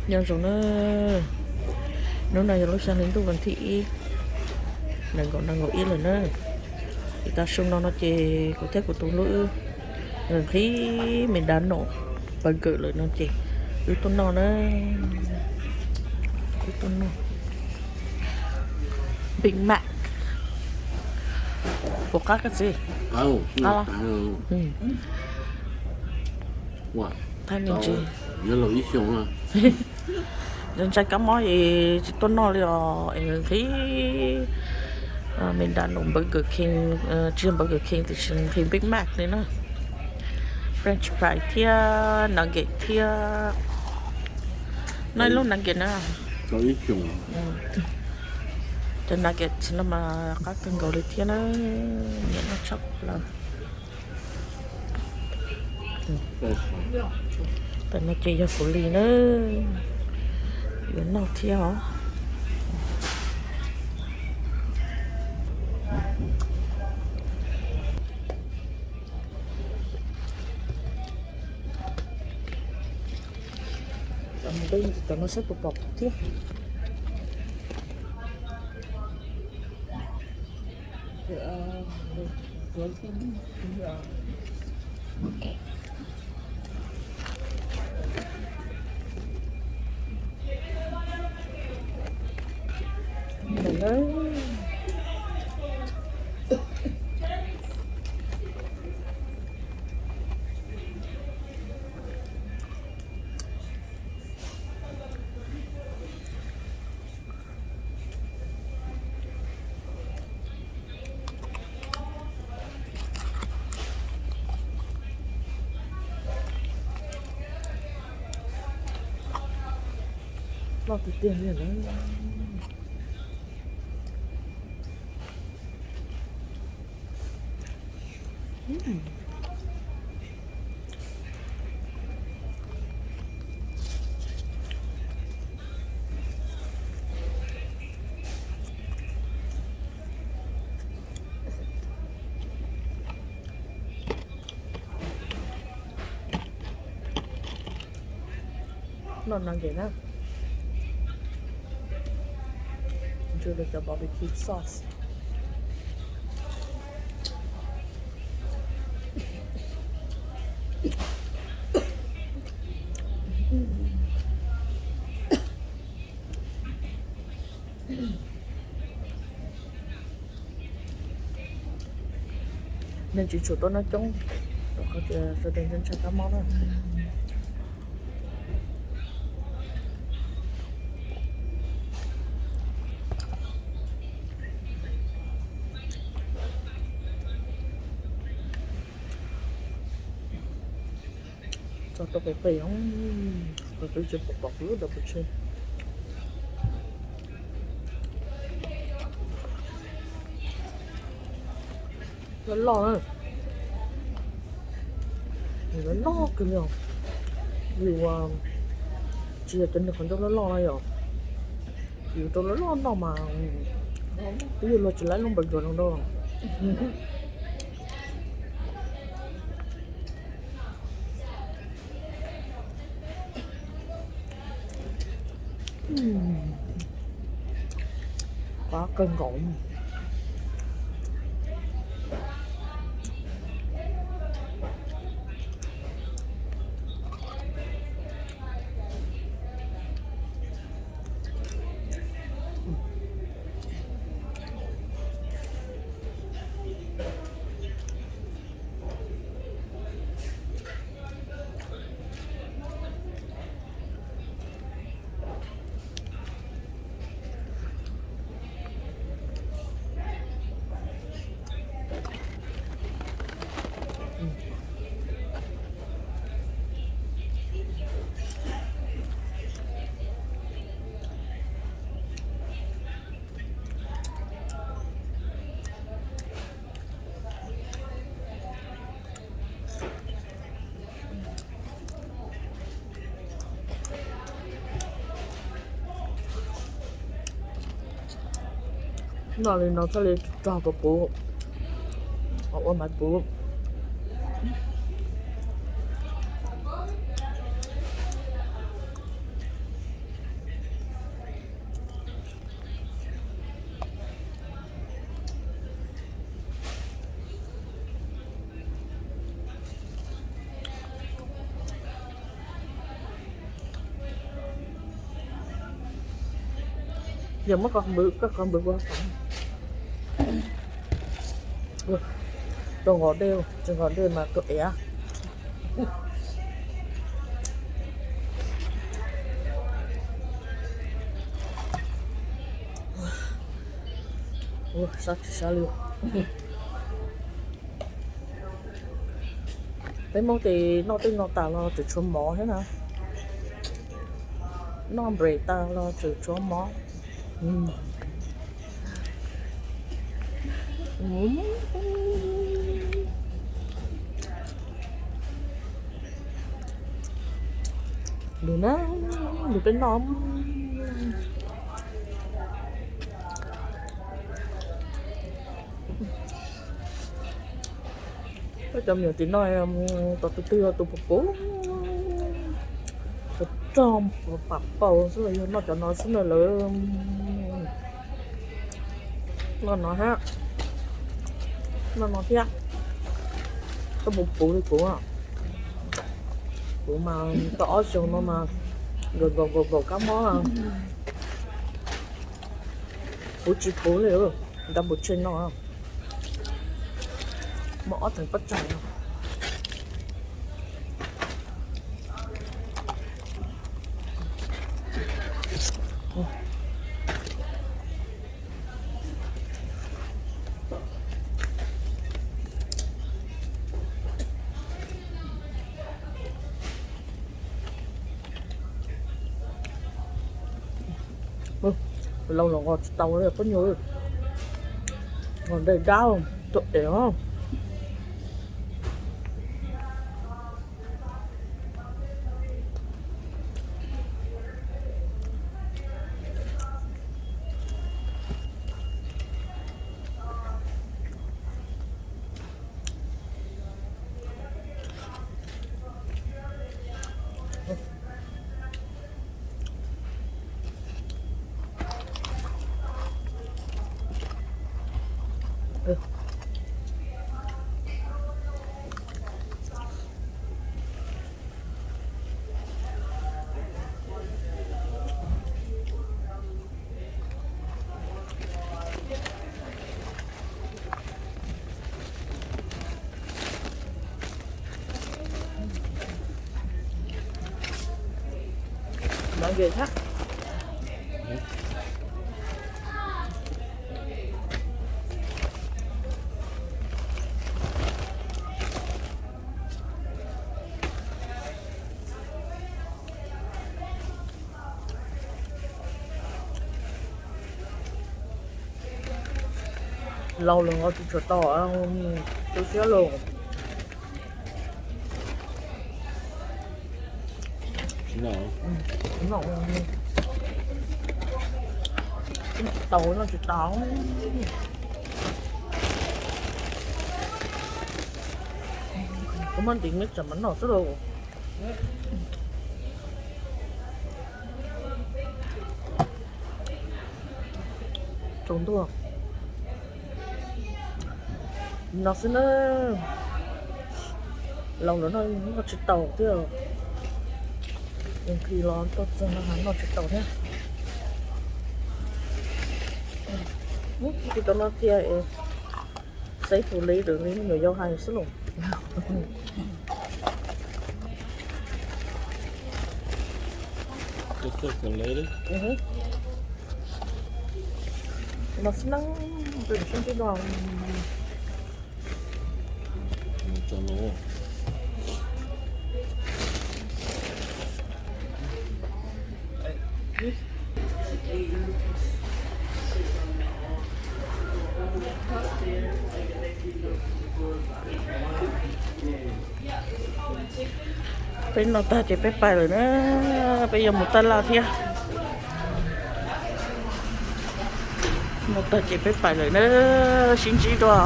Nyob zoo na, hnub no yog lub xya hli ntuj vas thib ib, nees nkaum nees nkaum ib lawm na. Ces tav su no no ces kuv thiab kuv tus hlub wb nqhis McDonald burger lawm no ces wb tuaj noj na. Wb tuaj noj Big Mac. Puas qab koj txiv? Qab los? Thaj me ntsis. Ntshai kab mob es tsis tuaj noj li os, es nqhis McDonald, Burger King, tsis yog Burger King tiam sis nqhis Big Mac li na. French fry thiab nugget thiab. Noj ib lub nugget na. Cov nugget no mas qab kawg nkaus li thiab na. Nyiam noj tshaj plaws. Tam no ces yog kuv li na, yuav noj thiab os. Cov no saib puas pom thiab. Loj tiag tiag li lawm. Noj nugget na, ntsw li cov barbecue sauce. Nej tsis tshua tuaj noj coob, rau qhov tias sawv daws ntshai kab mob na. Tso rau qis qis, qis qis tsis pom pom lub dab pus tshe. Loj loj na, loj loj kawg li os. Yus tsis yog cov niag qhov ncauj loj loj na yom, yus rau loj loj no mas twb yog luag tsis laib lub npawg ncuav no rau. Qab kawg nkaus. Noj li no thiaj li rog rau puv, ua mas puv. Yog muab koj qhov npwv, koj qhov npwv kuv. Rau nqos dej, tsis nqos dej mas tuag ev. Sab tsis sab li. Peb Hmoob ces noj tej no tas los tseem tshuav mov thiab na. Noj npres tas los tseem tshuav mov. Lwm na, lwm peb noj. Koj cov me nyuam tim no, tus twg twg los tus puv puv, tus rog pam paus xwb los yog noj cov no xwb na lawm. Noj no thiab, noj no thiab. Koj puv puv li kuv, kuv mas tau ob xyoos no mas nkaum nkaum nkaum kab mob. Puv tsis puv li, nta npus tshe no, muaj ob theem pob tsaig no. Laus los nqos tsis tau li pob nyuag, nqos dai dab, tuag ev. Laus lawm nqos tsis tshua tau, tu siab lauj. Tau no tsis tau. Kuv muab ntim me tsam mas noj xwb lauj. Tsaus ntuj no xwb na. Laus lawm no noj tsis tau thiab. Nqhis los tuaj txog no noj tsis tau thiab. Tsis tau no cia es xav pum li rau li me nyuam yaus hais xwb los. No xwb na, peb sib ntsib dua. Peb noj tag ces peb pais lawm na, peb yuav mus taj laj thiab. Noj tag ces peb pais lawm na, sib ntsib dua.